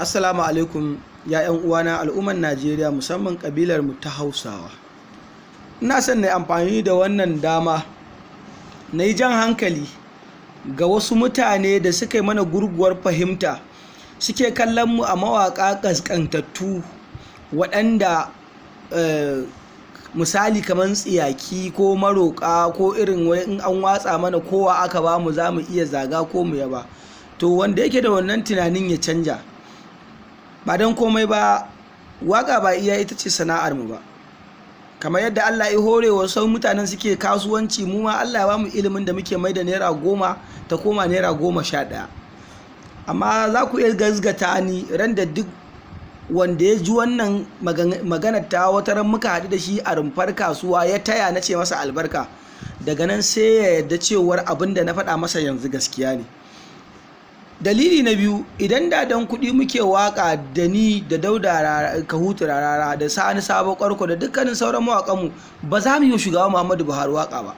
Assalamu alaikum ya 'yan uwana al'ummar Najeriya, musamman kabilar mu ta Hausawa. Ina son na yi amfani da wannan dama na yi jan hankali ga wasu mutane da suka yi mana gurguwar fahimta, suke kallon mu a mawaƙa ƙasƙantattu waɗanda misali kamar tsiyaki ko maroƙa ko irin wai in an watsa mana kowa aka ba mu za mu iya zaga ko mu yaba. To, wanda yake da wannan tunanin ya canja. Ba don komai ba, waka ba iya ita ce sana'ar mu ba. Kamar yadda Allah ya hore wa wasu mutanen suke kasuwanci, mu ma Allah ya ba mu ilimin da muke mai da ₦10 ta koma ₦11. Amma za ku iya gazgata ni, ran da duk wanda ya ji wannan maganar ta, wata ran muka haɗu da shi a rumfar kasuwa, ya taya na ce masa albarka, daga nan sai ya yarda cewar abin da na faɗa masa yanzu gaskiya ne. Dalili na biyu, idan da dan kuɗi muke waka, da ni da Dauda Kahutu Rarara da Sani Sabo Karko da dukkanin sauran mawakanmu, ba za mu yi shugaba Muhammadu Buhari waka ba,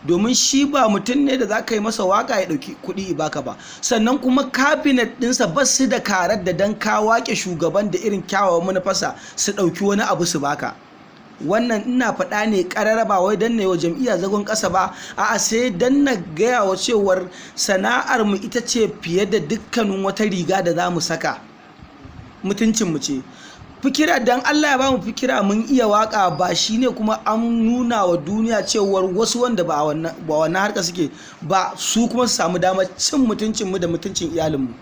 domin shi ba mutum ne da za ka yi masa waka ya ɗauki kuɗi baka ba. Sannan kuma cabinet ɗinsa ba su da karar da dan ka wake shugaban da irin kyawawan manufarsa su ɗauki wani abu su baka. Wannan ina faɗa ne ƙarara, ba wai dan na wa jam'iyya zagon ƙasa ba, a'a, sai dan na gaya wa cewar sana'ar mu ita ce fiye da dukkanin wata riga da za mu saka. Mutuncin mu ce fikira. Dan Allah ya bamu fikira mun iya waka, ba shine kuma an nuna wa duniya cewar wasu wanda ba wannan harka suke ba, su kuma su samu damar cin mutuncin mu da mutuncin iyalin mu.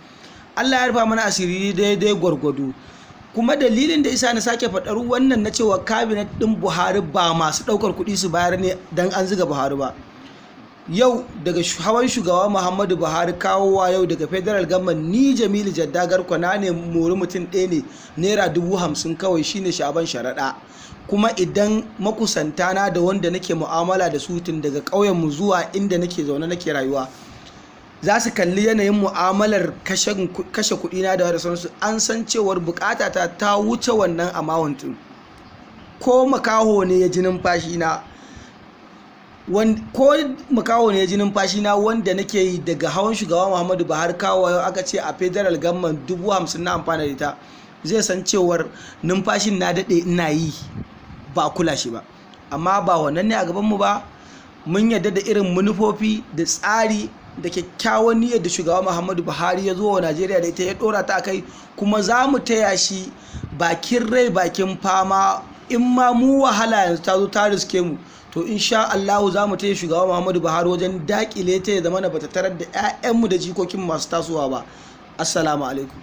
Allah ya rufa mana asiri daidai gwargwado. Kuma dalilin da isa na sake faɗar wannan na cewa cabinet ɗin Buhari ba masu ɗaukar kuɗi su bayar ne don an ziga Buhari ba, yau daga hawan shugaba Muhammadu Buhari kawowa yau, daga federal government, ni Jamilu Jadda Garko na ne mori mutum ɗaya ne, ₦50,000 kawai, shine Shaban Sharaɗa. Kuma idan makusanta na da wanda nake mu'amala da su tun daga ƙauyenmu zuwa inda nake zaune nake rayuwa za su kalli yanayin mu'amalar kashe kuɗi na da sauransu, an san cewar bukata ta ta wuce wannan amount. Ko makaho ne ya ji numfashi na, ko makaho ne ya ji numfashi na wanda nake yi daga hawan shugaba Muhammadu Buhari kawo yau, aka ce a federal government 50,000 na amfana da ita, zai san cewar numfashin na daɗe ina yi ba kula shi ba. Amma ba wannan ne a gabanmu ba. Mun yarda da irin manufofi da tsari da kyakkyawan niyyar da shugaba Muhammadu Buhari ya zo wa Najeriya da ita, ya dora ta kai, kuma za mu taya shi bakin rai bakin fama. In ma mu wahala yanzu ta zo ta riske mu, to insha Allahu za mu taya shugaba Muhammadu Buhari wajen dakile ta, ya zama na bata tarar da 'ya'yanmu da jikokin masu tasowa ba. Assalamu alaikum.